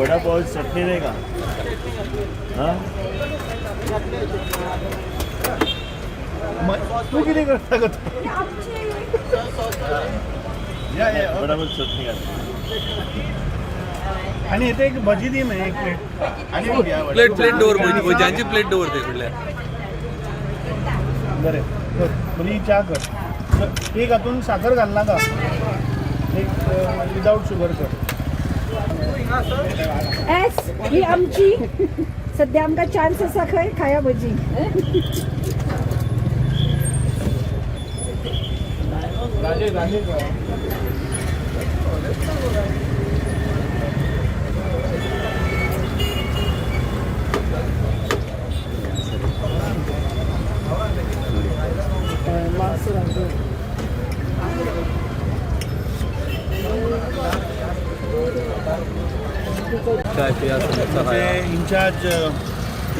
वडापाव चटणी नाही का? हां. तू कितें करता गो? वडापाव चटणी घाल. आनी येते एक भजी दी मगे एक प्लेट. प्लेट प्लेट दवर, भज्यांची प्लेट दवर ते कडल्यान. बरें कर, बरी च्या कर. एक हातून साखर घालनाका, एक विदावट शुगर कर. एस ही आमची सध्या आमकां चान्स आसा खंय खाया भजी. चाय पिया, समोसा खाया. इन्चार्ज,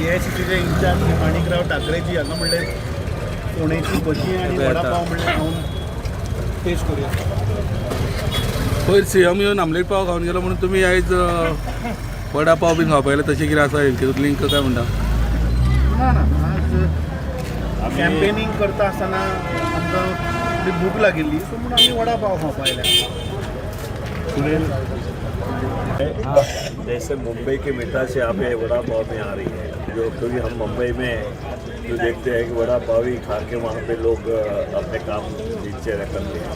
एआयसीसीचे इन्चार्ज श्री माणिकराव ठाकरेजी हांगा म्हणलें फोंडेची भजी आनी वडापाव म्हणलें खावन टेस्ट करूया. पयर सीएम येवन आमलेट पाव खावन गेलो म्हणून तुमी आयज वडा पाव बीन खावपा येयले, तशें कितें आसा हेंचे लिंक काय म्हणटा? ना ना, आज कॅम्पेनिंग करता आसतना आमकां थोडी भूक लागिल्ली, सो म्हणून आमी वडा पाव खावपा आयल्या. सुनील, जैसे मुंबई की मिठास यहाँ पे वड़ा पाव में आ रही है, जो क्योंकि हम मुंबई में जो देखते हैं कि वड़ा पाव ही खा के वहाँ पे लोग अपने काम दिनचर्या करते हैं,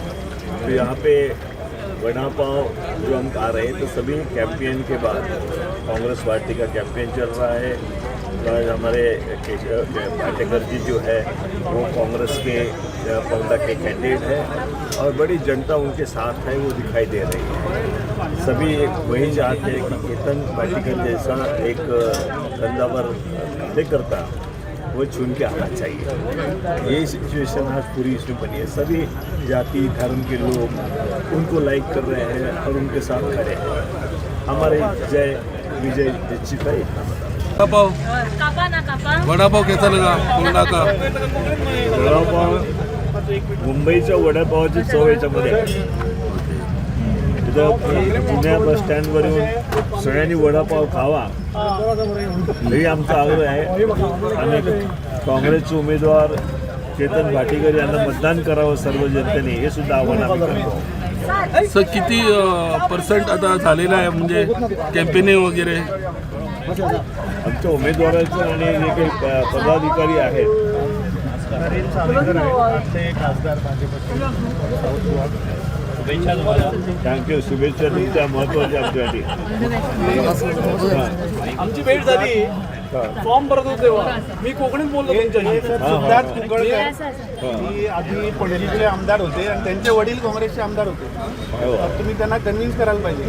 तो यहाँ पे वड़ा पाव जो हम खा रहे हैं, तो सभी कैंपेन के बाद कांग्रेस पार्टी का कैंपेन चल रहा है और हमारे पाटेकर जी जो है वो कांग्रेस के पोंडा के कैंडिडेट है और बड़ी जनता उनके साथ है, वो दिखाई दे रही है. सभी वही चाहते हैं कि केतन पाटेकर जैसा एक धंधावर कार्यकर्ता वो चुन के आना चाहिए. ये सिचुएशन आज पूरी इसमें बनी है. सभी जाति धर्म के लोग उनको लाइक कर रहे हैं और उनके साथ खड़े हैं. हमारे जय विजय निश्चित है, इतना बता. वडापाव. कापा ना कापा. वडापाव कैसा लगा पोंडा का? वडापाव, मुंबईच्या वडापावाची चव याच्यामध्ये आहे. तिथं जुन्या बस स्टँडवर येऊन सगळ्यांनी वडापाव खावा हे आमचा आग्रह आहे आणि काँग्रेसचे उमेदवार चेतन भाटीकर यांना मतदान करावं सर्व जनतेने, हे सुद्धा आव्हान आम्ही करतो. सर, किती पर्सेंट आता झालेलं आहे, म्हणजे कॅम्पेनिंग वगैरे? आमच्या उमेदवाराचं आणि जे काही पदाधिकारी आहेत. नरेंद्र सावेकर आहेत आजचे खासदार भाजपचे साऊथ गोवा. Thank you, शुभेच्छा तुमच्या महत्वाच्या आमच्यासाठी. आमची भेट झाली, फॉर्म भरत होते तेव्हा मी कोकणीत बोललो तुमच्याशी. हे सर सिद्धार्थ कुंकळकर, की आधी पणजीतले आमदार होते आणि त्यांचे वडील काँग्रेसचे आमदार होते. तर तुम्ही त्यांना कन्व्हिन्स करायला पाहिजे.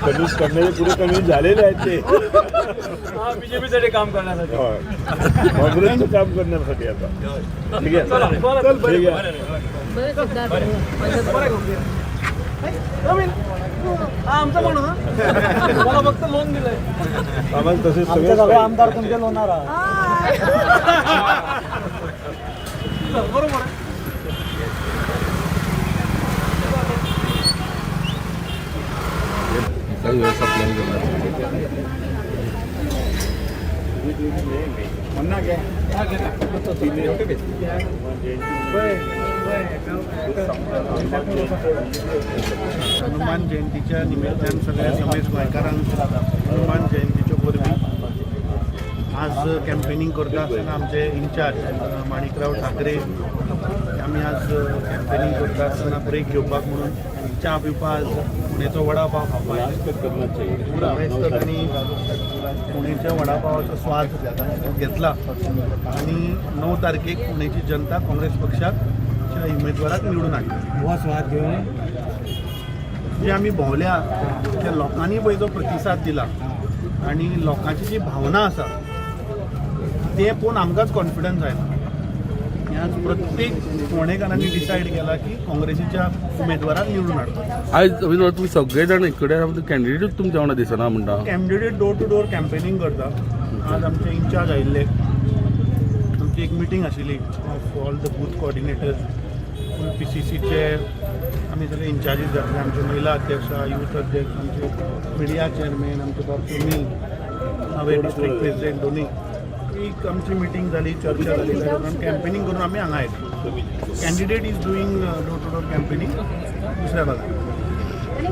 कन्व्हिन्स करण्याचे पुढे कन्व्हिन्स झालेले आहेत ते. हा, बीजेपीसाठी काम करण्यासाठी. होय. काँग्रेसचं काम करण्यासाठी आता. ठीक आहे. ठीक आहे. हा आमचा माणूस हा. मला फक्त लोन दिलंय. आम्हाला तसे सगळे आमदार तुमच्या लोणार. बरोबर आहे. काही व्यवस्था प्लॅन करणार. हनुमान जयंतीच्या निमित्तान सगळ्या समेज गोंयकारांक हनुमान जयंतीच्यो परबी. आज कॅम्पेनिंग करता आसतना आमचे इन्चार्ज माणिकराव ठाकरे, आमी आज कॅम्पेनिंग करता आसतना ब्रेक घेवपाक म्हणून च्या पिवपाक आज पुणेचो वडा पाव खावपाक आयले. करना चाहिए. पुरा तांणी पुणेच्या वडापावाचो स्वाद घेतला आणि 9 तारखेक पुणेची जनता काँग्रेस पक्षाक उमेदवाराक निवडून हाडली. स्वाद घेऊन जे आमी भोंवल्या त्या लोकांनी पळय जो प्रतिसाद दिला आणि लोकांची जी भावना आसा ते पळोवन आमकांच कॉन्फिडन्स आयला. आनी आज प्रत्येक फोंडेकारांनी डिसायड केला की काँग्रेसीच्या उमेदवाराक निवडून हाडपाक. आयज तुम्ही सगळे जाण इकडे, कॅन्डिडेट तुमच्या वांगडा दिसना म्हणटा. Candidate door to door campaigning करता. आज आमचे इन्चार्ज आयिल्ले, आमची एक मिटींग आशिल्ली of all the booth coordinators, full पीसीसीचे. आमी सगळे इन्चार्जीस जातले. आमचे महिला अध्यक्ष, युथ अध्यक्ष, आमचे मिडिया चेअरमॅन, आमचे डॉक्टर मी, हांवें डिस्ट्रिक्ट प्रेसिडेंट, दोन्ही एक आमची मिटींग जाली, चर्चा जाली. ताच्या उपरांत कॅम्पेनींग करून आमी हांगा आयले. Candidate is doing door to door campaigning दुसऱ्या भागात.